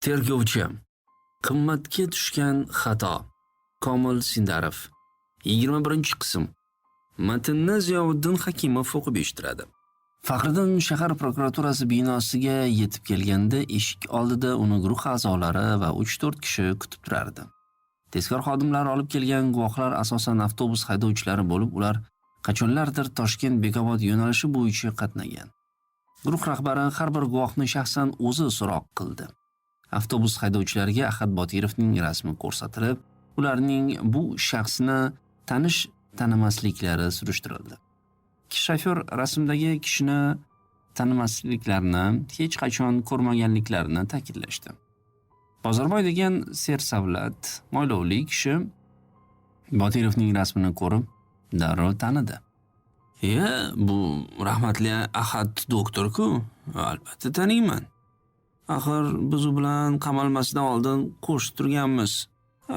Tergovchi. Qimmatga tushgan xato. Komil Sindarov. 21-qism. Matnni Ziyovuddin Hakimov o'qib eshittiradi. Faxriddin shahar prokuraturasi binosiga yetib kelganda eshik oldida uni guruh a'zolari va 3-4 kishi kutib turardi. Tezkor xodimlar olib kelgan guvohlar asosan avtobus haydovchilari bo'lib, ular qachonlardir Toshkent Bekobod yo'nalishi bo'yicha qatnagan. Guruh rahbari har bir guvohni shaxsan o'zi so'roq qildi. Avtobus haydovchilariga Ahad Botirovning rasmi ko'rsatilib, ularning bu shaxsni tanish tanimasliklari surishtirildi. Shofyor rasmdagi kishini tanimasliklarini, hech qachon ko'rmaganliklarini ta'kidlashdi. Bozorboy degan sersavlat, moylovli kishi Botirovning rasmini ko'rib darrov tanidi. "Iya, bu rahmatli Ahad doktor-ku, albatta taniyman. Axir biz u bilan qamalmasidan oldin qo'shib turganmiz.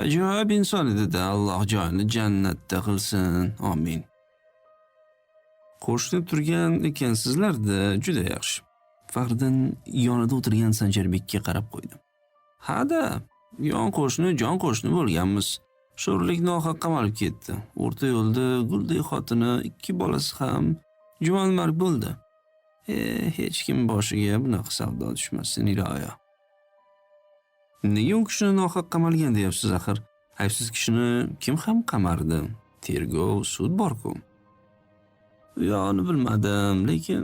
Ajoyib inson edi-da, Alloh joyini jannatda qilsin. Amin." Qo'shni turgan ekansizlar-da, juda yaxshi. Faxriddin yonida o'tirgan Sanjarbekka qarab qo'ydi. "Ha-da, yon qo'shni, jon qo'shni bo'lganmiz. Sho'rlik nohaq qamalib ketdi. O'rta yo'lda guldek xotini, 2 bolasi ham juvonmarg bo'ldi. Hech kim boshiga bunaqa savdo tushmasin, iloyo." "Nega u kishini nohaq qamalgan deyapsiz axir? Aybsiz kishini kim ham qamardi? Tergov, sud bor-ku." "U yog'ini bilmadim, lekin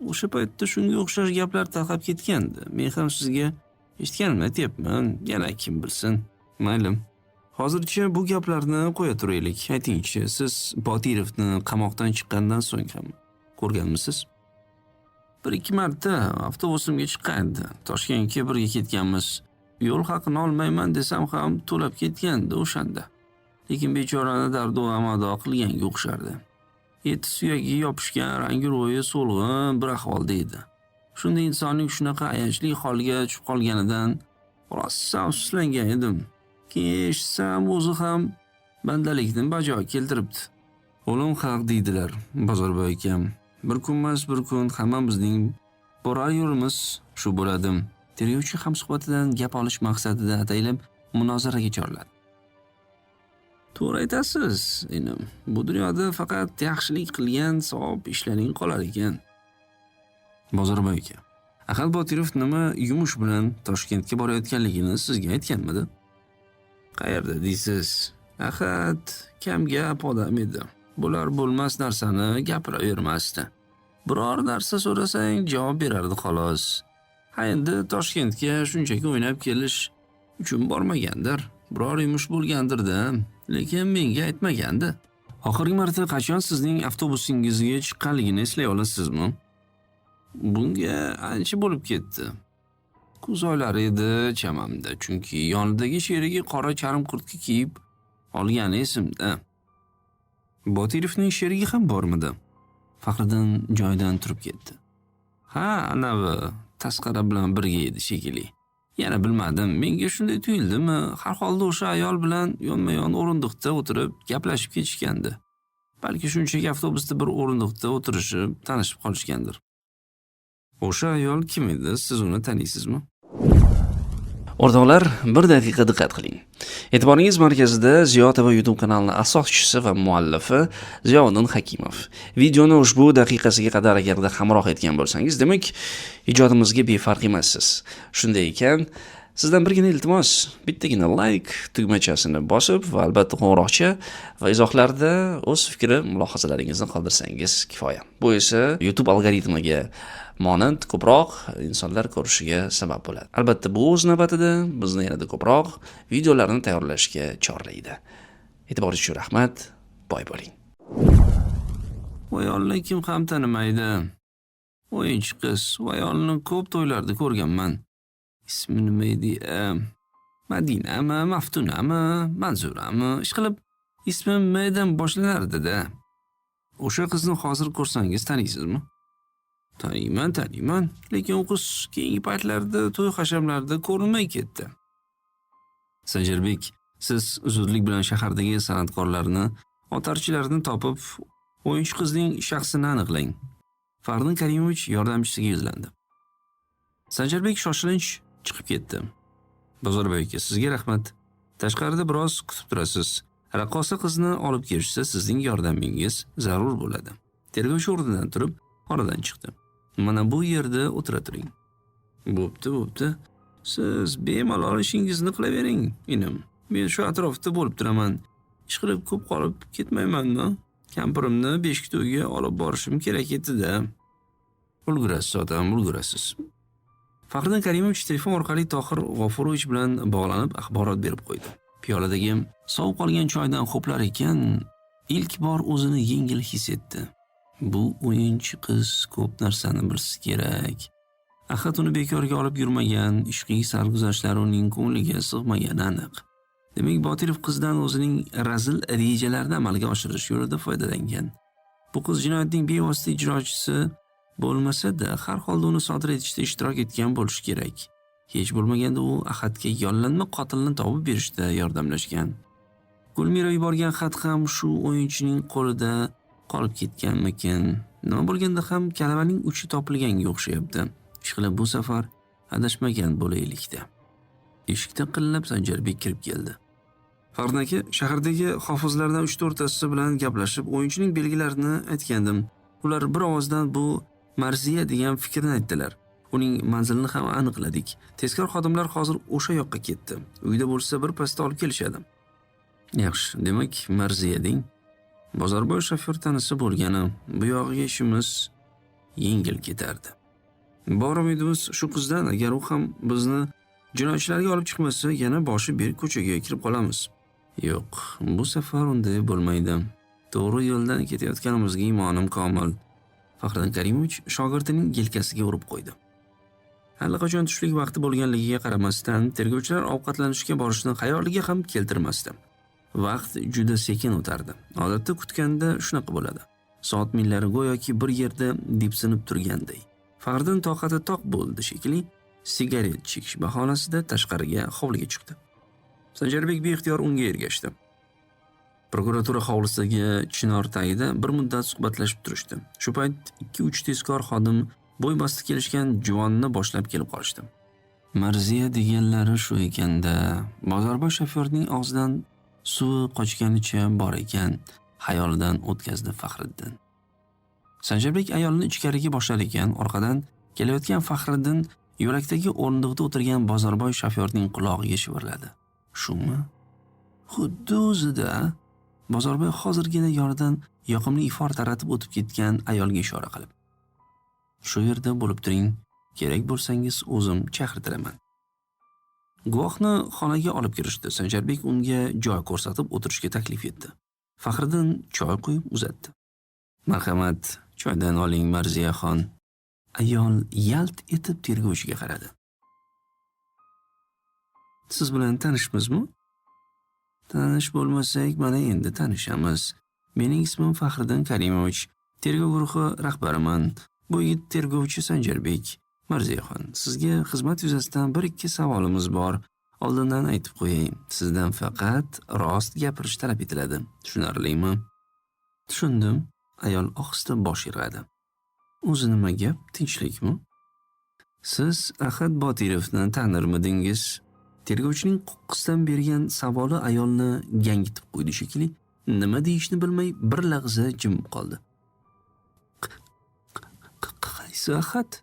o'sha paytda shunga o'xshash gaplar tarqab ketgandi. Men ham sizga eshitganimni aytyapman, yana kim bilsin. Mayli. Hozircha bu gaplarni qo'ya turaylik. Aytingchi, siz Botirovni qamoqdan chiqqandan so'ng ham ko'rganmisiz?" "1-2 marta avtobusimga chiqqandi. Toshkentga birga ketganmiz. Yo'l haqini olmayman desam ham to'lab ketgandi o'shanda. Lekin bechorani dardu amado qilganga o'xshardi. Eti suyagiga yopishgan, rangi ro'yi so'lg'in bir ahvolda edi. Shunda insonning shunaqa ayanchli holga tushib qolganidan rosa afsuslangan edim. Keyin eshitsam, o'zi ham bandalikni bajo keltiribdi. O'lim haq deydilar, Bozorboy akam. Bir kunmas bir kun hammamizning borar yo'limiz shu bo'ladi." Tergovchi hamsuhbatidan gap olish maqsadida ataylab munozaraga chorladi. "To'g'ri aytasiz, inim. Bu dunyoda faqat yaxshilik qilgan savob ishlaring qolar ekan. Bozorboy aka, Ahad Botirov nima yumush bilan Toshkentga borayotganligini sizga aytganmidi?" "Qayerda deysiz? Ahad kam gap odam edi. Bo'lar bo'lmas narsani gapiravermasdi. Biror narsa so'rasang javob berardi xolos. Ha, endi Toshkentga shunchaki o'ynab kelish uchun bormagandir. Biror yumush bo'lgandir-da, lekin menga aytmagandi." "Oxirgi marta qachon sizning avtobusingizga chiqqanligini eslay olasizmi?" "Bunga ancha bo'lib ketdi. Kuz oylari edi chamamda, chunki yonidagi sherigi qora charm kurtka kiyib olgani esimda." "Botirovning sherigi ham bormidi?" Faxriddin joyidan turib ketdi. "Ha, anavi tasqara bilan birga edi shekilli. Yana bilmadim, menga shunday tuyuldimi? Har holda o'sha ayol bilan yonma-yon o'rindiqda o'tirib gaplashib ketishgandi. Balki shunchaki avtobusda bir o'rindiqda o'tirishib, tanishib qolishgandir." "O'sha ayol kim edi? Siz uni taniysizmi?" O'rtoqlar, bir daqiqa diqqat qiling. E'tiboringiz markazida Ziyo TV YouTube kanalining asoschisi va muallifi Ziyovuddin Hakimov. Videoni ushbu daqiqasiga qadar agarda hamroh etgan bo'lsangiz, demak, ijodimizga befarq emassiz. Shunday ekan, sizdan birgina iltimos, bittagina like tugmachasini bosib va albatta qo'ng'iroqcha va izohlarda o'z fikri mulohazalaringizni qoldirsangiz kifoya. Bu esa YouTube algoritmiga monand ko'proq insonlar ko'rishiga sabab bo'ladi. Albatta bu o'z navbatida bizni yanada ko'proq videolarni tayyorlashga chorlaydi. E'tiboringiz uchun rahmat, boy bo'ling. "U ayolni kim ham tanimaydi? O'yinchi qiz, u ayolni ko'p to'ylarda ko'rganman. Ismi nima edi? Madinami, Maftunami, Manzurami? Ishqilib ismi M dan boshlanardi-da. O'sha qizni hozir ko'rsangiz taniysizmi?" "Taniyman, taniyman. Lekin u qiz keyingi paytlarda to'y hashamlarda ko'rinmay ketdi." "Sanjarbek, siz zudlik bilan shahardagi san'atkorlarni, otarchilarni topib, o'yinchi qizning shaxsini aniqlang." Faxriddin Karimovich yordamchisiga yuzlandi. Sanjarbek shoshilinch chiqib ketdi. Bozorboy aka, sizga rahmat. Tashqarida biroz kutib turasiz. Raqqosa qizni olib kelishsa sizning yordamingiz zarur bo'ladi. Tergovchi o'rnidan turib, oradan chiqdi. Mana bu yerda o'tira turing. Bo'pti, bo'pti. Siz bemalol ishingizni qilavering, inim. Men shu atrofda bo'lib turaman. Ishqilib ko'p qolib ketmayman-mi? Kampirimni Beshikto'yga olib borishim kerak edi-da. Ulgurasiz, otam, ulgurasiz. Faxriddin Karimovich telefon orqali Tohir G'ofurovich bilan bog'lanib axborot berib qo'ydi. Piyoladagi sovib qolgan choydan ho'plar ekan, ilk bor o'zini yengil his etdi. Bu o'yinchi qiz ko'p narsani bilsa kerak. Ahad uni bekorga olib yurmagan, ishqiy sarguzashtlari uning ko'ngliga sig'magani aniq. Demak, Botirov qizdan o'zining razil rejalarini amalga oshirish yo'lida foydalangan. Bu qiz jinoyatning bevosita ijrochisi bo'lmasa-da, har holda uni sodir etishda ishtirok etgan bo'lishi kerak. Hech bo'lmaganda u Ahadga yollanma qotilni topib berishda yordamlashgan. Gulmira yuborgan xat ham shu o'yinchining qo'lida qolib ketganmikin? Nima bo'lganda ham kalavaning uchi topilganga o'xshayapti. Ishqilib bu safar adashmagan bo'laylikda. Eshikda qillab Sanjarbek kirib keldi. Faxriddin aka, shahardagi hofizlardan 3-4 tasi bilan gaplashib, o'yinchining belgilarini aytgandim. Ular bir ovozdan bu Marziya degan fikrni aytdilar. Uning manzilini ham aniqladik. Tezkor xodimlar hozir o'sha yoqqa ketdi. Uyda bo'lsa bir pasda olib kelishadi. Yaxshi, demak Marziya deng. Bozorboy shofyor tanisi bo'lgani, bu yog'iga ishimiz yengil ketardi. Bor umidimiz shu qizdan, agar u ham bizni jinoyatchilarga olib chiqmasa, yana boshi berk ko'chaga kirib qolamiz. Yo'q, bu safar unday bo'lmaydi. To'g'ri yo'ldan ketayotganimizga imonim komil. Faxriddin Karimovich shogirdining yelkasiga urib qo'ydi. Allaqachon tushlik vaqti bo'lganligiga qaramasdan, tergovchilar ovqatlanishga borishni xayoliga ham keltirmasdi. Vaqt juda sekin o'tardi. Odatda kutganda shunaqa bo'ladi. Soat millari go'yoki bir yerda dipsinib turganday. Faxriddin toqati toq bo'ldi shekilli, sigaret chekish bahonasida tashqariga hovliga chiqdi. Sanjarbek beixtiyor unga ergashdi. Prokuratura hovlisidagi chinor tagida bir muddat suhbatlashib turishdi. Shu payt 2-3 tezkor xodim bo'y basti kelishgan juvonni boshlab kelib qolishdi. Marziya deganlari shu ekanda, Bozorboy shofyorning og'zidan suvi qochganicha bor ekan, xayolidan o'tkazdi Faxriddin. Sanjarbek ayolni ichkariga boshlar ekan, orqadan kelayotgan Faxriddin yo'lakdagi o'rindiqda o'tirgan Bozorboy shofyorning qulog'iga shivirladi. Shumi? Xuddi o'zida. Bozorboy hozirgina yonidan yoqimli ifor taratib o'tib ketgan ayolga ishora qilib. Shu yerda bo'lib turing, kerak bo'lsangiz o'zim chaqirtiraman. Guvohni xonaga olib kirishdi. Sanjarbek unga joy ko'rsatib o'tirishga taklif etdi. Faxriddin choy quyib uzatdi. Marhamat, choydan oling Marziyaxon. Ayol yalt etib tergovchiga qaradi. Siz bilan tanishmizmi? Tanish bo'lmasak, mana endi tanishamiz. Mening ismim Faxriddin Karimovich, tergov guruhi rahbariman. Bu yigit tergovchi Sanjarbek. Marziyaxon, sizga xizmat yuzasidan 1-2 savolimiz bor. Oldindan aytib qo'yay, sizdan faqat rost gapirish talab etiladi. Tushunarlimi? Tushundim. Ayol ohista bosh irg'adi. O'zi nima gap, tinchlikmi? Siz Ahad Botirovni tanirmidingiz? Tergovchining qo'qqisdan bergan savoli ayolni gangitib qo'ydi shekilli. Nima deyishni bilmay bir lahza jimib qoldi. Qaysi Ahad?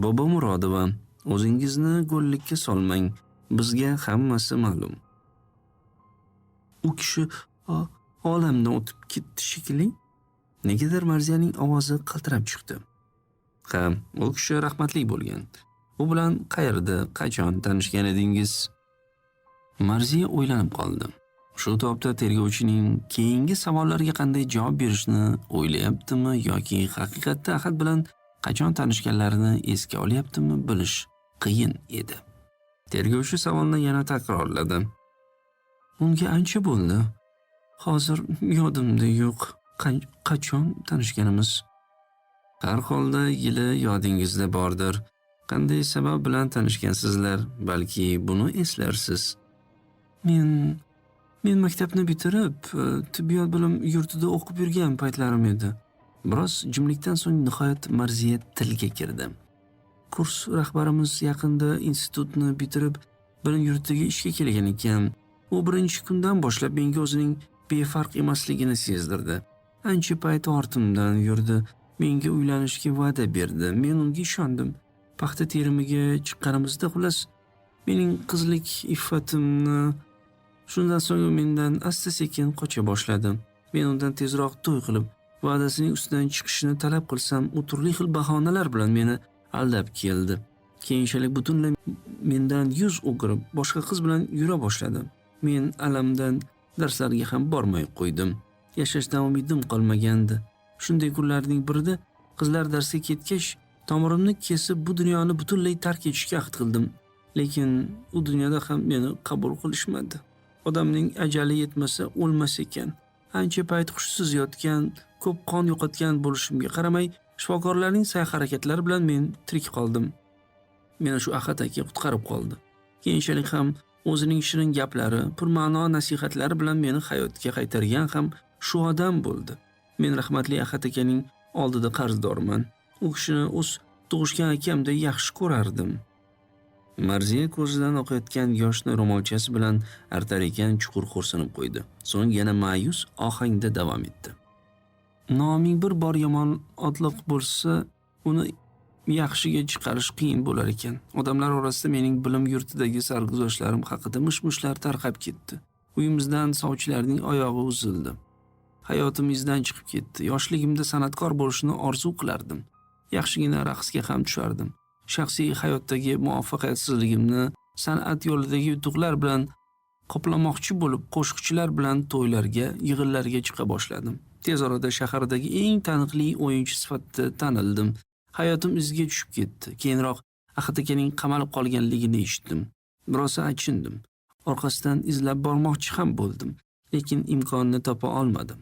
Bobomurodova, o'zingizni go'llikka solmang. Bizga hammasi ma'lum. U kishi olamdan o'tib ketdi shekilli. Negadir Marziyaning ovozi qaltirab chiqdi. Ha, u kishi rahmatli bo'lgan. U bilan qayerda, qachon tanishgan edingiz? Marziya o'ylanib qoldi. Shu topda tergovchining keyingi savollarga qanday javob berishni o'ylayaptimi yoki haqiqatda Ahad bilan qachon tanishganlarini esga olyaptimi bilish qiyin edi. Tergovchi savolni yana takrorladi. Unga ancha bo'ldi. Hozir yodimda yo'q. Qachon tanishganimiz? Har holda yili yodingizda bordir. Qanday sabab bilan tanishgansizlar? Balki buni eslarsiz. Men maktabni bitirib, tibbiyot bilim yurtida o'qib yurgan paytlarim edi. Biroz jimlikdan so'ng nihoyat Marziya tilga kirdi. Kurs rahbarimiz yaqinda institutni bitirib, Bilim yurtiga ishga kelgan ekan. U birinchi kundan boshlab menga o'zining befarq emasligini sezdirdi. Ancha payt ortimdan yurdi. Menga uylanishga va'da berdi. Men unga ishondim. Paxta terimiga chiqqanimizda, xullas, mening qizlik iffatimni, shundan so'ng u mendan asta-sekin qocha boshladi. Men undan tezroq to'y qilib, va'dasining ustidan chiqishini talab qilsam, u turli xil bahonalar bilan meni aldab keldi. Keyinchalik butunlay mendan yuz o'girib, boshqa qiz bilan yura boshladi. Men alamdan darslarga ham bormay qo'ydim. Yashashdan umidim qolmagandi. Shunday kunlarning birida qizlar darsga ketgach, tomirimni kesib bu dunyoni butunlay tark etishga ahd qildim. Lekin u dunyoda ham meni qabul qilishmadi. Odamning ajali yetmasa o'lmas ekan. Ancha payt hushsiz yotgan, ko'p qon yo'qotgan bo'lishimga qaramay, shifokorlarning sa'y-harakatlari bilan men tirik qoldim. Meni shu Ahad aka qutqarib qoldi. Keyinchalik ham o'zining shirin gaplari, purma'no nasihatlari bilan meni hayotga qaytargan ham shu odam bo'ldi. Men rahmatli Ahad akaning oldida qarzdorman. U kishini o'z tug'ishgan akamday yaxshi ko'rardim. Marziya ko'zidan oqayotgan yoshni ro'molchasi bilan artar ekan chuqur xo'rsinib qo'ydi. So'ng yana ma'yus ohangda davom etdi. Noming bir bor yomon otliq bo'lsa, uni yaxshiga chiqarish qiyin bo'lar ekan. Odamlar orasida mening bilim yurtidagi sarguzashtlarim haqida mish-mishlar tarqab ketdi. Uyimizdan sovchilarning oyog'i uzildi. Hayotim izdan chiqib ketdi. Yoshligimda san'atkor bo'lishni orzu qilardim. Yaxshigina raqsga ham tushardim. Shaxsiy hayotdagi muvaffaqiyatsizligimni san'at yo'lidagi yutuqlar bilan qoplamoqchi bo'lib, qo'shiqchilar bilan to'ylarga, yig'inlarga chiqa boshladim. Tez orada shahardagi eng taniqli o'yinchi sifatida tanildim. Hayotim izga tushib ketdi. Keyinroq Ahad akaning qamalib qolganligini eshitdim. Rosa achindim. Orqasidan izlab bormoqchi ham bo'ldim, lekin imkonini topa olmadim.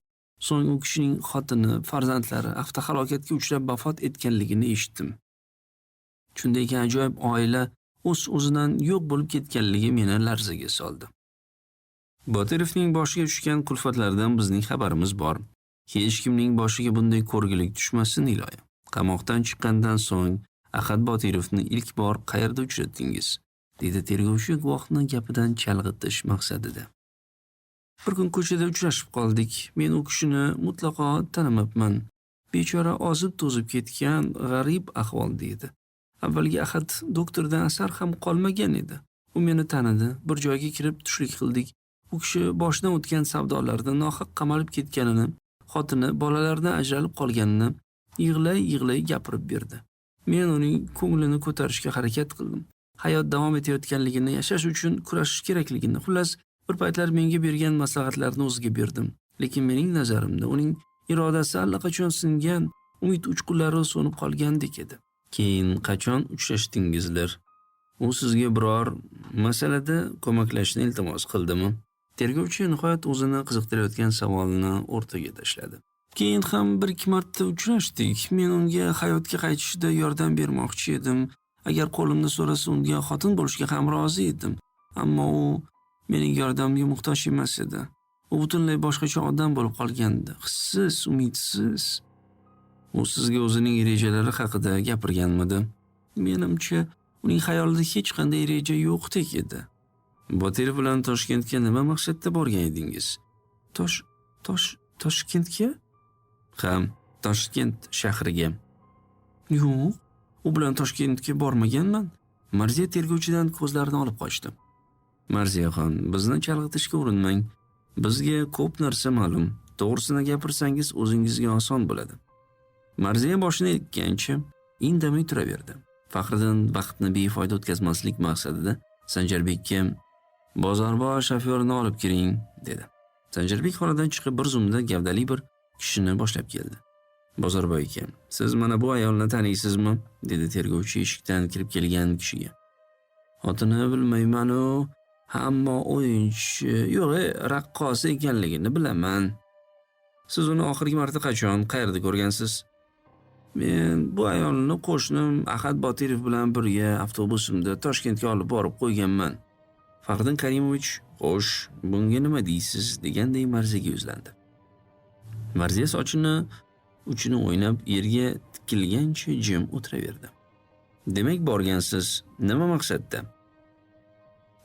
So'ng u kishining xotini, farzandlari avtohalokatga uchrab vafot etganligini eshitdim. Shunday ekan ajoyib oila o'z-o'zidan yo'q bo'lib ketganligi meni larzaga soldi. Botirovning boshiga tushgan kulfatlardan bizning xabarimiz bor. Hech kimning boshiga bunday ko'rgilik tushmasin iloyim. Qamoqdan chiqqandan so'ng Ahad Botirovni ilk bor qayerda uchratdingiz? Dedi tergovchi guvohni gapidan chalg'itish maqsadida. Bir kun ko'chada uchrashib qoldik. Men u kishini mutlaqo tanimabman. Bechora ozib-to'zib ketgan, g'arib ahvolda edi. Avvalgi Ahad doktordan asar ham qolmagan edi. U meni tanidi. Bir joyga kirib tushlik qildik. U kishi boshidan o'tgan savdolarda nohaq qamalib ketganini, xotini, bolalaridan ajralib qolganini yig'lay-yig'lay gapirib berdi. Men uning ko'nglini ko'tarishga harakat qildim. Hayot davom etayotganligini, yashash uchun kurashish kerakligini, xullas bir paytlar menga bergan maslahatlarni o'ziga berdim. Lekin mening nazarimda uning irodasi allaqachon singan, umid uchqunlari so'nib qolgandek edi. Keyin qachon uchrashdingizlar? U sizga biror masalada ko'maklashishni iltimos qildimi? Tergovchi nihoyat o'zini qiziqtirayotgan savolni o'rtaga tashladi. Keyin ham bir ikki marta uchrashdik. Men unga hayotga qaytishida yordam bermoqchi edim. Agar qo'limni so'rasa unga xotin bo'lishga ham rozi edim. Ammo u mening yordamimga muhtoj emas edi. U butunlay boshqacha odam bo'lib qolgandi. Hissiz, umidsiz. U sizga o'zining rejalari haqida gapirganmidi? Menimcha, uning xayolida hech qanday reja yo'qdek edi. Botirov bilan Toshkentga nima maqsadda borgan edingiz? Toshkentga? Ha, Toshkent shahriga. Yo'q, u bilan Toshkentga bormaganman. Marziya tergovchidan ko'zlarini olib qochdi. Marziyaxon, bizni chalg'itishga urinmang. Bizga ko'p narsa ma'lum. To'g'risini gapirsangiz o'zingizga oson bo'ladi. Marziya boshini eggancha indamay turaverdi. Faxriddin vaqtni befoyda o'tkazmaslik maqsadida Sanjarbekka "Bozorboy shofyorini olib kiring" dedi. Sanjarbek xonadan chiqib bir zumda gavdali bir kishini boshlab keldi. "Bozorboy aka, siz mana bu ayolni taniysizmi?" dedi tergovchi eshikdan kirib kelgan kishiga. "Xotini bilmayman-u, ammo o'yinchi, yo'q, raqqosa ekanligini bilaman. Siz uni oxirgi marta qachon, qayerda ko'rgansiz?" "Men bu ayolni qo'shnim Ahad Botirov bilan birga avtobusimda Toshkentga olib borib qo'yganman." Faxriddin Karimovich, "Xo'sh, bunga nima deysiz?" deganday Marziyaga yuzlandi. Marziya sochini uchini o'ynab yerga tikilgancha jim o'tiraverdi. "Demak, borgansiz. Nima maqsadda?"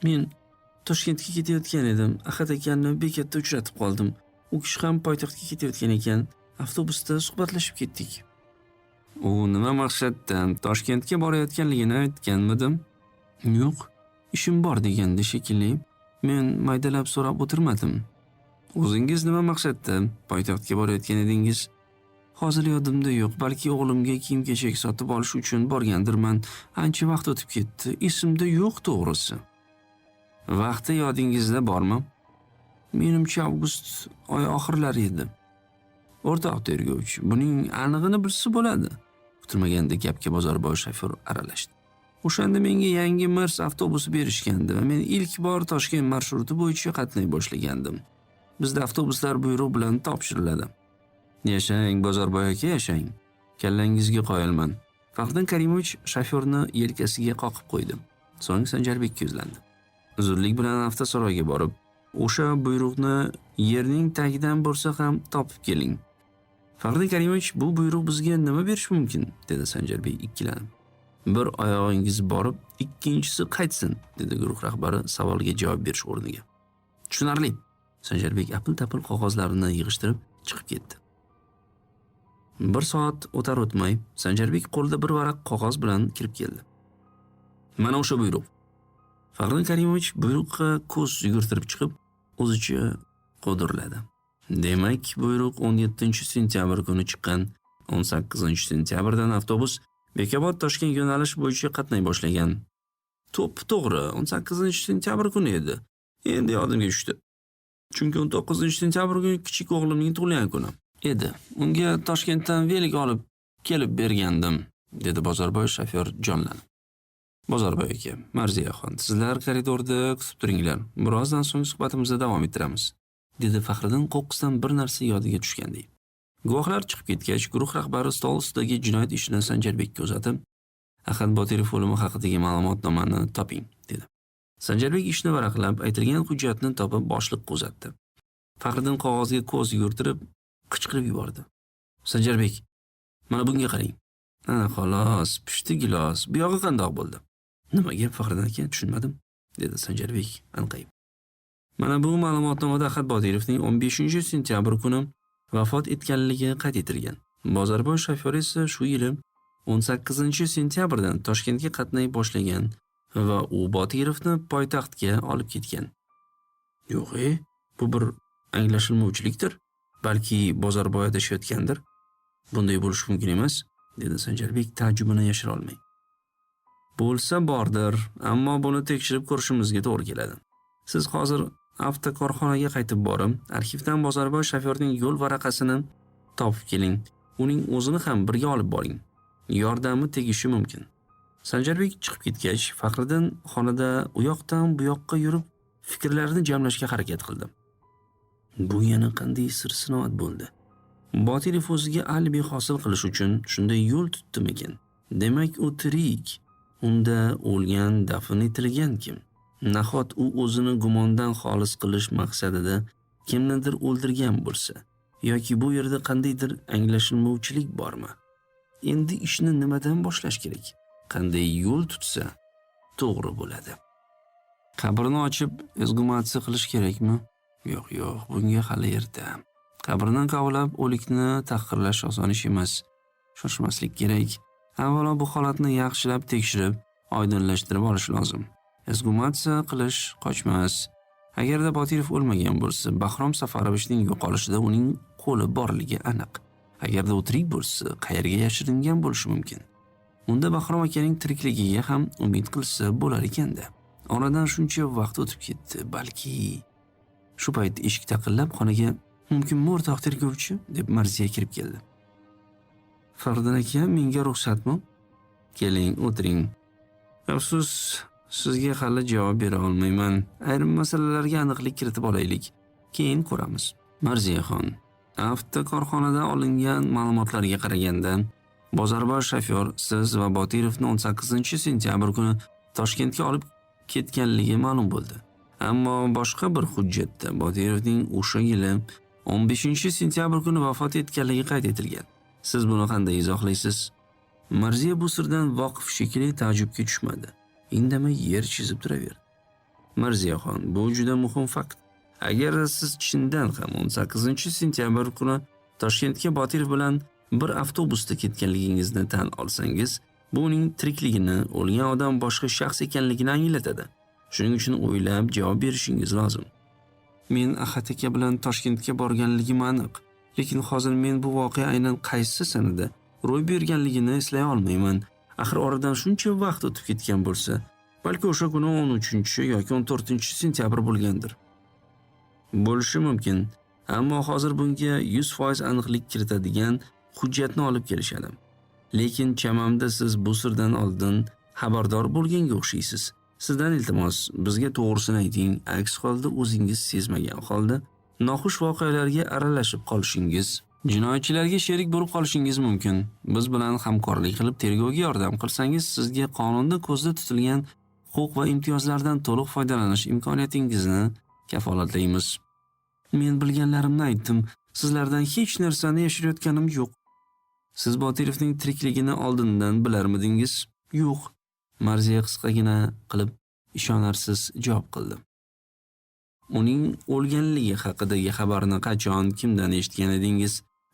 Men Toshkentga ketayotgan edim. Ahad akani bekatda uchratib qoldim. U kishi ham poytaxtga ketayotgan ekan. Avtobusda suhbatlashib ketdik. U nima maqsadda Toshkentga borayotganligini aytganmidim? Yo'q, ishim bor degandi shekilli. Men maydalab so'rab o'tirmadim. O'zingiz nima maqsadda poytaxtga borayotgan edingiz? Hozir yodimda yo'q, balki o'g'limga kiyim-kechak sotib olish uchun borgandirman. Ancha vaqt o'tib ketdi, esimda yo'q to'g'risi. Vaqti yodingizda bormi? Menimcha avgust oyi oxirlari edi. O'rtoq tergovchi, buning anig'ini bilsa bo'ladi. Kutilmaganda gapga Bozorboy shofyor aralashdi. O'shanda menga yangi Mers avtobusi berishgandi va men ilk bor Toshkent marshruti bo'yicha qatnay boshlagandim. Bizda avtobuslar buyruq bilan topshiriladi. Yashang Bozorboy aka, yashang. Kallangizga qoyilman. Faxriddin Karimovich shofyorni yelkasiga qoqib qo'ydi. So'ng Sanjarbekka yuzlandi. Zudlik bilan avtosaroyga borib, o'sha buyruqni yerning tagidan bo'lsa ham topib keling. Faxriddin Karimovich, bu buyruq bizga nima berishi mumkin? Dedi Sanjarbek ikkilanib. Bir oyog'ingiz borib, ikkinchisi qaytsin, dedi guruh rahbari savolga javob berish o'rniga. Tushunarli. Sanjarbek apil-tapil qog'ozlarini yig'ishtirib chiqib ketdi. Bir soat o'tar o'tmay Sanjarbek qo'lida bir varaq qog'oz bilan kirib keldi. Mana o'sha buyruq. Faxriddin Karimovich buyruqqa ko'z yugurtirib chiqib, o'zicha qo'dirladi. Demak, buyruq 17 sentyabr kuni chiqqan. 18 sentyabrdan avtobus Bekobod Toshkent yo'nalish bo'yicha qatnay boshlagan. To'p-to'g'ri 18 sentyabr kuni edi. Endi yodimga tushdi. Chunki 19 sentyabr kuni kichik o'g'limning tug'ilgan kuni edi. Unga Toshkentdan velik olib kelib bergandim, dedi Bozorboy shofyor jonlanib. Bozorboy aka, Marziyaxon, sizlar koridorda kutib turinglar. Birozdan so'ng suhbatimizni davom ettiramiz, dedi Faxriddin qo'qqisdan bir narsa yodiga tushgandek. Guvohlar chiqib ketgach, guruh rahbari stol ustidagi jinoyat ishini Sanjarbekka uzatib, Ahad Botirov o'limi haqidagi ma'lumotnomani toping, dedi. Sanjarbek ishni varaqlab, aytilgan hujjatni topib boshliqqa uzatdi. Faxriddin qog'ozga ko'z yugurtirib, qichqirib yubordi. Sanjarbek, mana bunga qarang. Ana xolos, pishdi gilos. Bu yog'i qandoq bo'ldi? Nima gap Faxriddin aka, tushunmadim, dedi Sanjarbek anqayib. Mana bu ma'lumotnomada Ahad Botirovning 15 sentyabr kuni vafot etganligi qayd etilgan. Bozorboy shofyor esa shu yili 18 sentyabrdan Toshkentga qatnay boshlagan va u Botirovni poytaxtga olib ketgan. Yo'q, bu bir anglashilmovchilikdir. Balki Bozorboy adashayotgandir. Bunday bo'lishi mumkin emas, dedi Sanjarbek ta'jubini yashira olmay. Bo'lsa bordir, ammo buni tekshirib ko'rishimizga to'g'ri keladi. Siz hozir avtokorxonaga qaytib borib, arxivdan Bozorboy shofyorning yo'l varaqasini topib keling. Uning o'zini ham birga olib boring. Yordami tegishi mumkin. Sanjarbek chiqib ketgach, Faxriddin xonada u yoqdan bu yoqqa yurib, fikrlarini jamlashga harakat qildi. Bu yana qanday sir-sinoat bo'ldi? Botirov o'ziga alibi hosil qilish uchun shunday yo'l tutdimikin? Demak, u tirik. Unda o'lgan, dafn etilgan kim? Nahot u o'zini gumondan xolis qilish maqsadida kimnidir o'ldirgan bo'lsa yoki bu yerda qandaydir anglashilmovchilik bormi? Endi ishni nimadan boshlash kerak? Qanday yo'l tutsa to'g'ri bo'ladi? Qabrni ochib eksgumatsiya qilish kerakmi? Yo'q, yo'q, bunga hali erta. Qabrni kavlab o'likni tahqirlash oson ish emas. Shoshmaslik kerak. Avvalo bu holatni yaxshilab tekshirib, oydinlashtirib olish lozim. Eksgumatsiya qilish qochmas. Agarda Botirov o'lmagan bo'lsa, Bahrom Safarovichning yo'qolishida uning qo'li borligi aniq. Agarda u tirik bo'lsa, qayerga yashiringan bo'lishi mumkin? Unda Bahrom akaning tirikligiga ham umid qilsa bo'lar ekanda. Oradan shuncha vaqt o'tib ketdi, balki shu payt eshik taqillab xonaga mumkinmi o'rtoq tergovchi deb Marziya kirib keldi. Faxriddin aka, menga ruxsatmi? Keling, o'tiring. Afsus, sizga hali javob bera olmayman. Ayrim masalalarga aniqlik kiritib olaylik. Keyin ko'ramiz. Marziyaxon, avtokorxonada olingan ma'lumotlarga qaraganda, Bozorboy shofyor siz va Botirovni 18 sentyabr kuni Toshkentga olib ketganligi ma'lum bo'ldi. Ammo boshqa bir hujjatda Botirovning o'sha yili 15 sentyabr kuni vafot etganligi qayd etilgan. Siz buni qanday izohlaysiz? Marziya bu sirdan voqif shekilli ta'jubga tushmadi. Indamay yer chizib turaverdi. Marziyaxon, bu juda muhim fakt. Agar siz chindan ham 18 sentyabr kuni Toshkentga Botirov bilan bir avtobusda ketganligingizni tan olsangiz, bu uning tirikligini, o'lgan odam boshqa shaxs ekanligini anglatadi. Shuning uchun o'ylab javob berishingiz lozim. Men Ahad aka bilan Toshkentga borganligim aniq, lekin hozir men bu voqea aynan qaysi sanada ro'y berganligini eslay olmayman. Axir oradan shuncha vaqt o'tib ketgan bo'lsa, balki o'sha kuni 13 yoki 14 sentyabr bo'lgandir. Bo'lishi mumkin, ammo hozir bunga 100% aniqlik kiritadigan hujjatni olib kelishadi. Lekin chamamda siz bu sirdan oldin xabardor bo'lganga o'xshaysiz. Sizdan iltimos, bizga to'g'risini ayting, aks holda o'zingiz sezmagan holda noxush voqealarga aralashib qolishingiz, jinoyatchilarga sherik bo'lib qolishingiz mumkin. Biz bilan hamkorlik qilib tergovga yordam qilsangiz, sizga qonunda ko'zda tutilgan huquq va imtiyozlardan to'liq foydalanish imkoniyatingizni kafolatlaymiz. Men bilganlarimni aytdim. Sizlardan hech narsani yashirayotganim yo'q. Siz Botirovning tirikligini oldindan bilarmidingiz? Yo'q. Marziya qisqagina qilib ishonarsiz javob qildi. Uning o'lganligi haqidagi xabarni qachon, kimdan eshitgan edingiz?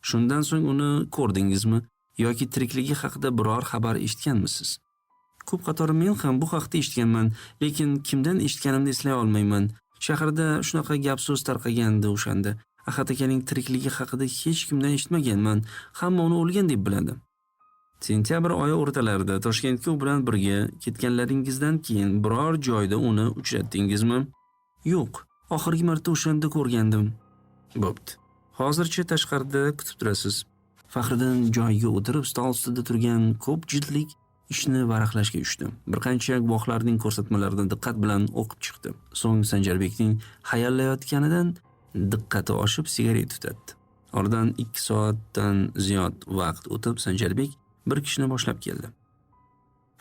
Shundan so'ng uni ko'rdingizmi yoki tirikligi haqida biror xabar eshitganmisiz? Ko'p qatori men ham bu haqda eshitganman, lekin kimdan eshitganimni eslay olmayman. Shaharda shunaqa gap-so'z tarqagandi o'shanda. Ahad akaning tirikligi haqida hech kimdan eshitmaganman. Hamma uni o'lgan deb biladi. Sentyabr oyi o'rtalarida Toshkentga u bilan birga ketganlaringizdan keyin biror joyda uni uchratdingizmi? Yo'q, oxirgi marta o'shanda ko'rgandim. Bo'pti. Hozircha tashqarida kutib turasiz. Faxriddin joyiga o'tirib, stol ustida turgan ko'p jildlik ishni varaqlashga tushdi. Bir qancha guvohlarning ko'rsatmalarini diqqat bilan o'qib chiqdi. So'ng Sanjarbekning hayallayotganidan diqqati oshib sigaret tutatdi. Oradan 2 soatdan ziyod vaqt o'tib Sanjarbek bir kishini boshlab keldi.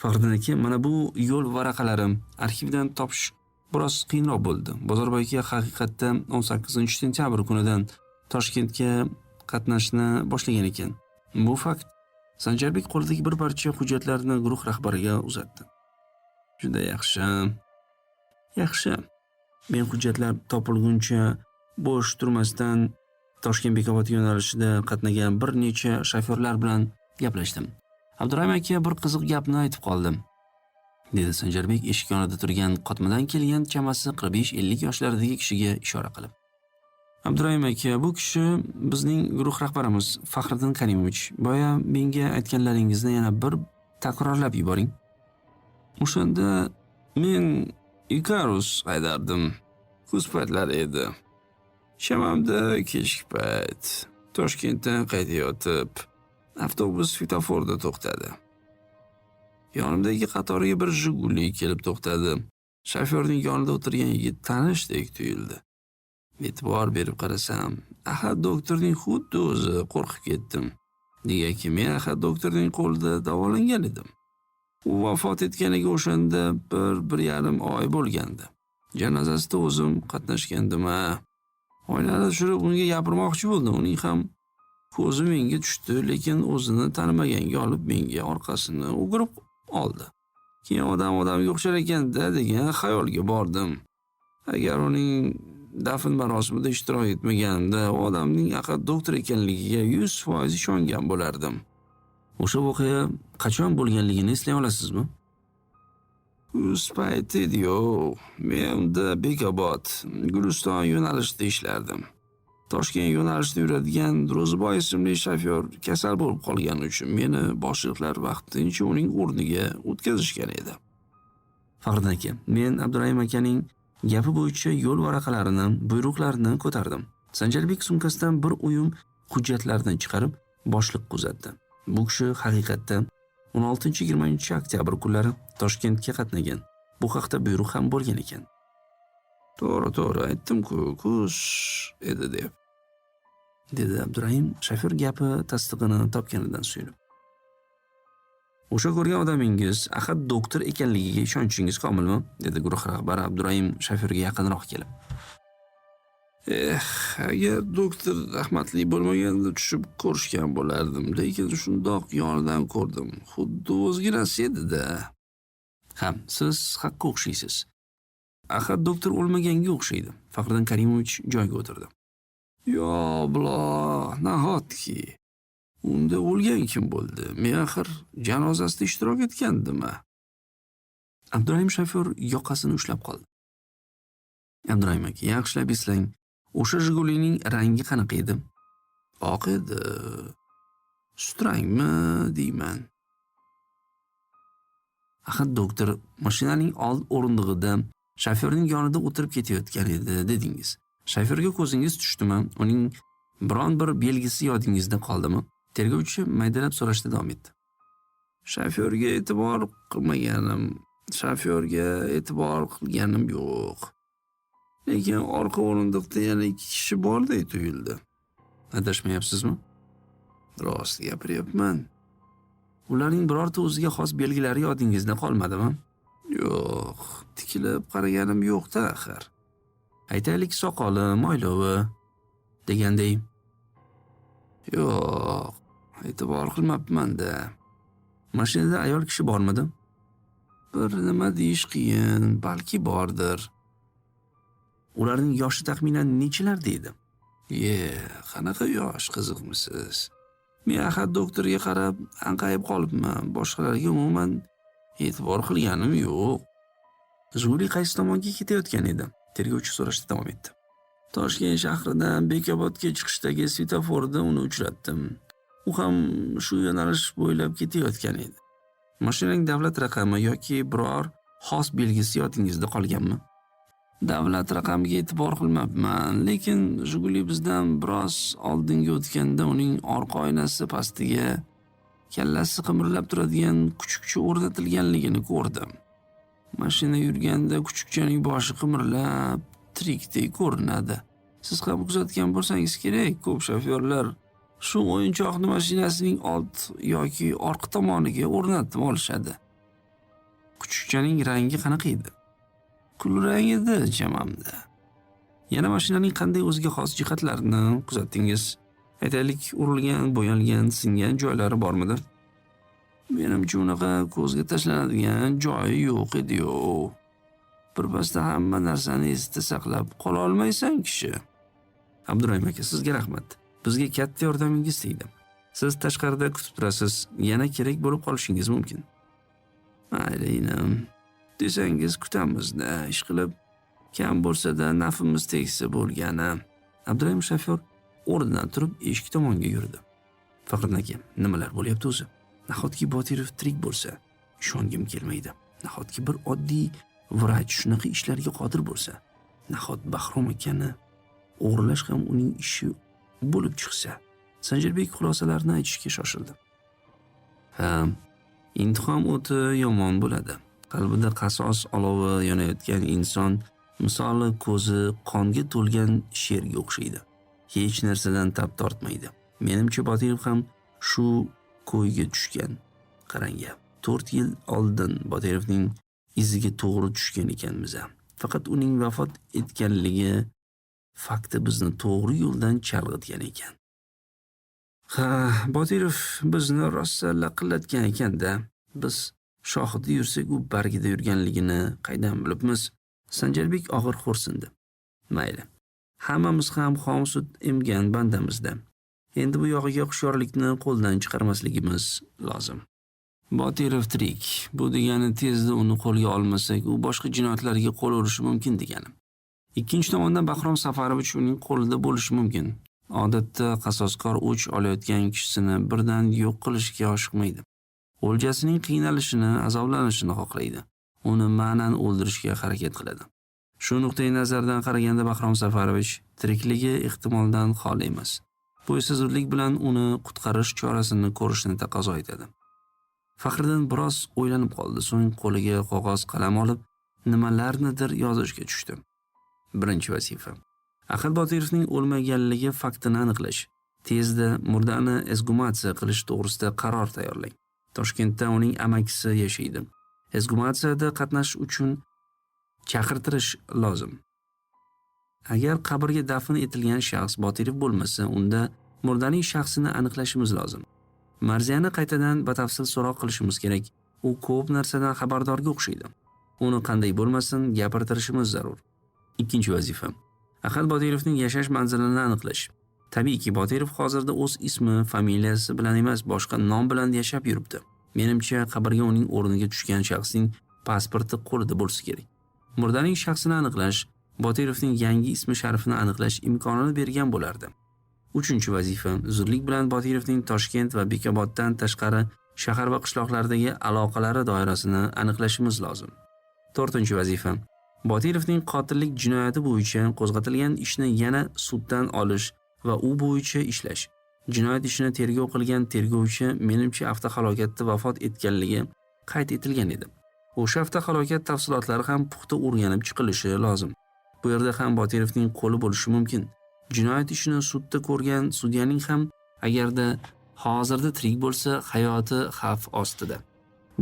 Faxriddin aka, mana bu yo'l varaqalarim arxivdan topish biroz qiyinroq bo'ldi. Bozorboy aka haqiqatda 18 sentyabr kunidan Toshkentga qatnashni boshlagan ekan. Bu fakt. Sanjarbek qo'lidagi bir parcha hujjatlarni guruh rahbariga uzatdi. Juda yaxshi. Yaxshi. Men hujjatlar topilguncha bo'sh turmasdan Toshkent Bekobod yo'nalishida qatnagan bir necha shofyorlar bilan gaplashdim. Abdurahim aka bir qiziq gapni aytib qoldi, dedi Sanjarbek eshik yonida turgan qotmadan kelgan chamasi 45-50 yoshlardagi kishiga ishora qilib. Abdurahim aka, bu kishi bizning guruh rahbarimiz Faxriddin Karimovich. Boya menga aytganlaringizni yana bir takrorlab yuboring. O'shanda men Ikarus haydardim. Kuz paytlari edi. Chamamda kechki payt Toshkentdan qaytayotib, avtobus svetoforda to'xtadi. Yonimdagi qatorga bir Jiguli kelib to'xtadi. Shofyorning yonida o'tirgan yigit tanishdek tuyuldi. E'tibor berib qarasam, Ahad doktorning xuddi o'zi, qo'rqib ketdim. Negaki men Ahad doktorning qo'lida davolangan edim. U vafot etganiga o'shanda 1-1,5 oy bo'lgandi. Janozasida o'zim qatnashgandim ha. Oynani tushirib unga gapirmoqchi bo'ldim. Uning ham ko'zi menga tushdi, lekin o'zini tanimaganga olib menga orqasini o'girib oldi. Keyin odam odamga o'xshar ekan-da degan xayolga bordim. Agar uning dafn marosimida ishtirok etmaganimda, u odamning Ahad doktor ekanligiga 100% ishongan bo'lardim. O'sha voqea qachon bo'lganligini eslay olasizmi? Kuz payti edi-yu, men unda Bekobod, Guliston yo'nalishida ishlardim. Toshkent yo'nalishida yuradigan Ro'ziboy ismli shofyor kasal bo'lib qolgani uchun meni boshliqlar vaqtincha uning o'rniga o'tkazishgan edi. Faxriddin aka, men Abdurahim akaning gapi bo'yicha yo'l varaqalarini, buyruqlarini ko'tardim. Sanjarbek sumkasidan bir uyum hujjatlarni chiqarib boshliqqa uzatdi. Bu kishi haqiqatda 16-20 oktyabr kunlari Toshkentga qatnagan. Bu haqda buyruq ham bo'lgan ekan. To'g'ri, to'g'ri, aytdim-ku, kuz edi deb, dedi Abdurahim shofyor gapi tasdig'ini topganidan suyunib. O'sha ko'rgan odamingiz Ahad doktor ekanligiga ishonchingiz komilmi? Dedi guruh rahbari Abdurahim shofyorga yaqinroq kelib. Agar doktor rahmatli bo'lmaganda tushib ko'rishgan bo'lardim, lekin shundoq yonidan ko'rdim. Xuddi o'zginasi edi-da. Ha, siz haqqa o'xshaysiz. Ahad doktor o'lmaganga o'xshaydi. Faxriddin Karimovich joyiga o'tirdi. Yo, bulo, nahotki? Unda o'lgan kim bo'ldi? Men axir janozasida ishtirok etgandim-a? Abdurahim shofyor yoqasini ushlab qoldi. Abdurahim aka, yaxshilab eslang. O'sha Jigulining rangi qanaqa edi? Oq edi. Sut rangmi deyman. Ahad doktor mashinaning old o'rindig'ida shofyorning yonida o'tirib ketayotgan edi dedingiz. Shofyorga ko'zingiz tushdimi? Uning biron bir belgisi yodingizda qoldimi? Tergovchi maydalab so'rashda davom etdi. Shofyorga e'tibor qilmaganim, shofyorga e'tibor qilganim yo'q. Lekin orqa o'rindiqda yana 2 kishi borday tuyuldi. Adashmayapsizmi? Rost gapiryapman. Ularning birorta o'ziga xos belgilari yodingizda qolmadimi? Yo'q, tikilib qaraganim yo'q-da axir. Aytaylik, soqoli, moylovi deganday. Yo'q, e'tibor qilmabman-da. Mashinada ayol kishi bormidi? Bir nima deyish qiyin, balki bordir. Ularning yoshi taxminan nechalarda edi? Qanaqa yosh, qiziqmisiz? Men Ahad doktorga qarab anqayib qolibman, boshqalarga umuman e'tibor qilganim yo'q. Jiguli qaysi tomonga ketayotgan edi? Tergovchi so'rashda davom etdi. Toshkent shahridan Bekobodga chiqishdagi svetoforda uni uchratdim. U ham shu yo'nalish bo'ylab ketayotgan edi. Mashinaning davlat raqami yoki biror xos belgisi yodingizda qolganmi? Davlat raqamiga e'tibor qilmabman, lekin Jiguli bizdan biroz oldinga o'tganda uning orqa oynasi pastiga kallasi qimirlab turadigan kuchukcha o'rnatilganligini ko'rdim. Mashina yurganda kuchukchaning boshi qimirlab tirikdek ko'rinadi. Siz ham kuzatgan bo'lsangiz kerak, ko'p shofyorlar shu o'yinchoqni mashinasining old yoki orqa tomoniga o'rnatib olishadi. Kuchukchaning rangi qanaqa edi? Kulrang edi chamamda. Yana mashinaning qanday o'ziga xos jihatlarini kuzatdingiz? Aytaylik, urilgan, bo'yalgan, singan joylari bormidi? Menimcha unaqa ko'zga tashlanadigan joyi yo'q edi-yu. Birpasda hamma narsani esda saqlab qola olmaysan kishi. Abdurahim aka, sizga rahmat. Bizga katta yordamingiz tegdi. Siz tashqarida kutib turasiz, yana kerak bo'lib qolishingiz mumkin. Mayli inim, desangiz kutamiz-da, ish qilib kam bo'lsa-da nafimiz tegsa bo'lgani. Abdurahim shofyor o'rnidan turib eshik tomonga yurdi. Faxriddin aka, nimalar bo'lyapti o'zi? Nahotki Botirov tirik bo'lsa, ishongim kelmaydi. Nahotki bir oddiy vrach shunaqa ishlarga qodir bo'lsa, nahot Bahrom akani o'g'irlash ham uning ishi bo'lib chiqsa. Sanjarbek xulosalarni aytishga shoshildi. Ha, intiqom o'ti yomon bo'ladi. Qalbida qasos olovi yonayotgan inson misoli ko'zi qonga to'lgan sherga o'xshaydi. Hech narsadan tap tortmaydi. Menimcha Botirov ham shu ko'yga tushgan. Qarang, 4 yil oldin Botirovning iziga to'g'ri tushgan ekanmiz. Faqat uning vafot etganligi fakti bizni to'g'ri yo'ldan chalg'itgan ekan. Ha, Botirov bizni rosa laqillatgan ekan-da. Biz shohida yursak, u bargida yurganligini qaydan bilibmiz? Sanjarbek og'ir xo'rsindi. Mayli. Hammamiz ham xom sut emgan bandamizda. Endi bu yog'iga hushyorlikni qo'ldan chiqarmasligimiz lozim. Botirov tirik. Bu degani tezda uni qo'lga olmasak, u boshqa jinoyatlarga qo'l urishi mumkin degani. Ikkinchi tomondan Bahrom Safarovich uning qo'lida bo'lishi mumkin. Odatda qasoskor o'ch olayotgan kishisini birdan yo'q qilishga oshiqmaydi. O'ljasining qiynalishini, azoblanishini xohlaydi. Uni ma'nan o'ldirishga harakat qiladi. Shu nuqtai nazardan qaraganda Bahrom Safarovich tirikligi ehtimoldan xoli emas. Bu esa zudlik bilan uni qutqarish chorasini ko'rishni taqozo etadi. Faxriddin biroz o'ylanib qoldi, so'ng qo'liga qog'oz qalam olib nimalarnidir yozishga tushdi. Birinchi vazifa: Ahad Botirovning o'lmaganligi faktini aniqlash. Tezda murdani eksgumatsiya qilish to'g'risida qaror tayyorlang. Toshkentda uning amakisi yashaydi. Eksgumatsiyada qatnashish uchun chaqirtirish lozim. Agar qabrga dafn etilgan shaxs Botirov bo'lmasa, unda murdaning shaxsini aniqlashimiz lozim. Marziyani qaytadan batafsil so'roq qilishimiz kerak. U ko'p narsadan xabardorga o'xshaydi. Uni qanday bo'lmasin gapirtirishimiz zarur. Ikkinchi vazifa. Ahad Botirovning yashash manzilini aniqlash. Tabiiyki, Botirov hozirda o'z ismi, familiyasi bilan emas, boshqa nom bilan yashab yuribdi. Menimcha, qabrga uning o'rniga tushgan shaxsning pasporti qo'lida bo'lsa kerak. Murdaning shaxsini aniqlash, Botirovning yangi ismi sharifini aniqlash imkonini bergan bo'lardi. Uchinchi vazifa. Zudlik bilan Botirovning Toshkent va Bekoboddan tashqari shahar va qishloqlardagi aloqalari doirasini aniqlashimiz lozim. To'rtinchi vazifa. Botirovning qotillik jinoyati bo'yicha qo'zg'atilgan ishni yana suddan olish va u bo'yicha ishlash. Jinoyat ishini tergov qilgan tergovchi menimcha avtohalokatda vafot etganligi qayd etilgan edi. O'sha avtohalokat tafsilotlari ham puxta o'rganib chiqilishi lozim. Bu yerda ham Botirovning qo'li bo'lishi mumkin. Jinoyat ishini sudda ko'rgan sudyaning ham agarda hozirda tirik bo'lsa, hayoti xavf ostida.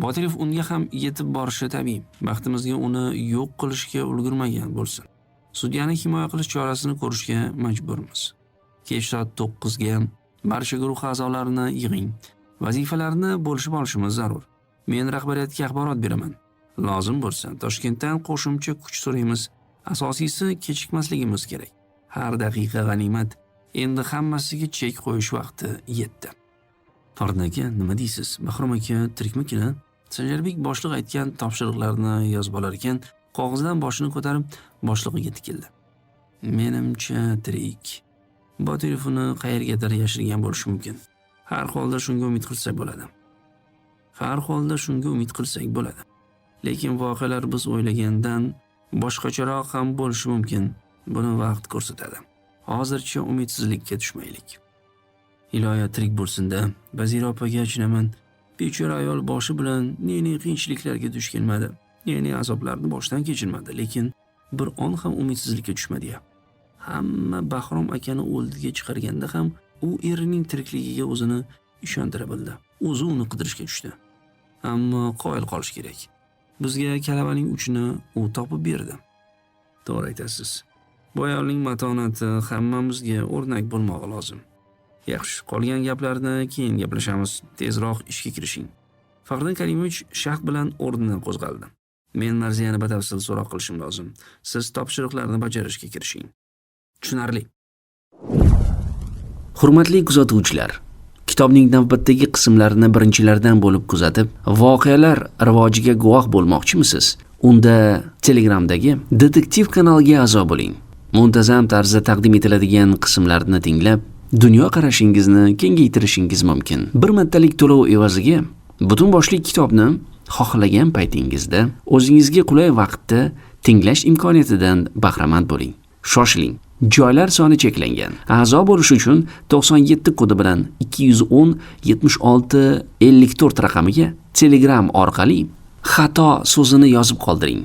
Botirov unga ham yetib borishi tabiiy. Baxtimizga uni yo'q qilishga ulgurmagan bo'lsin. Sudyani himoya qilish chorasini ko'rishga majburmiz. Kech soat 9 ga barcha guruh a'zolarini yig'ing. Vazifalarni bo'lishib olishimiz zarur. Men rahbariyatga axborot beraman. Lozim bo'lsa, Toshkentdan qo'shimcha kuch so'raymiz. Asosiysi kechikmasligimiz kerak. Har daqiqa g'animat. Endi hammasiga chek qo'yish vaqti yetdi. Fardin aka, nima deysiz? Bahrom aka tirikmikin? Sanjarbek boshliq aytgan topshiriqlarni yozib olar ekan, qog'ozdan boshini ko'tarib boshlig'iga tikildi. Menimcha tirik. Botirov uni qayergadir yashirgan bo'lishi mumkin. Har holda shunga umid qilsak bo'ladi. Har holda shunga umid qilsak bo'ladi. Lekin voqealar biz o'ylagandan boshqacharoq ham bo'lishi mumkin. Buni vaqt ko'rsatadi. Hozircha umidsizlikka tushmaylik. Iloyo tirik bo'lsin-da. Vazira opaga achinaman. Bechora ayol boshi bilan ne-ne qiyinchiliklarga duch kelmadi. Ne-ne azoblarni boshdan kechirmadi, lekin bir on ham umidsizlikka tushmadi-ya. Hamma Bahrom akani o'ldiga chiqarganda ham u erining tirikligiga o'zini ishontira bildi. O'zi uni qidirishga tushdi. Ammo qoyil qolish kerak. Bizga kalavaning uchini u topib berdi. To'g'ri aytasiz. Bu ayolning matonati hammamizga o'rnak bo'lmog'i lozim. Yaxshi, qolgan gaplarni keyin gaplashamiz. Tezroq ishga kirishing. Faxriddin Karimovich shahd bilan o'rnidan qo'zg'aldi. Men Marziyani batafsil so'roq qilishim lozim. Siz topshiriqlarni bajarishga kirishing. Tushunarli. Hurmatli kuzatuvchilar, kitobning navbatdagi qismlarini birinchilardan bo'lib kuzatib, voqealar rivojiga guvoh bo'lmoqchimisiz? Unda Telegramdagi Detektiv kanaliga a'zo bo'ling. Muntazam tarzda taqdim etiladigan qismlarni tinglab, dunyo qarashingizni kengaytirishingiz mumkin. Bir martalik to'lov evaziga butun boshli kitobni xohlagan paytingizda, o'zingizga qulay vaqtda tinglash imkoniyatidan bahramand bo'ling. Shoshiling. Joylar soni cheklangan. A'zo bo'lish uchun 97 kodi bilan 210 76 54 raqamiga Telegram orqali xato so'zini yozib qoldiring.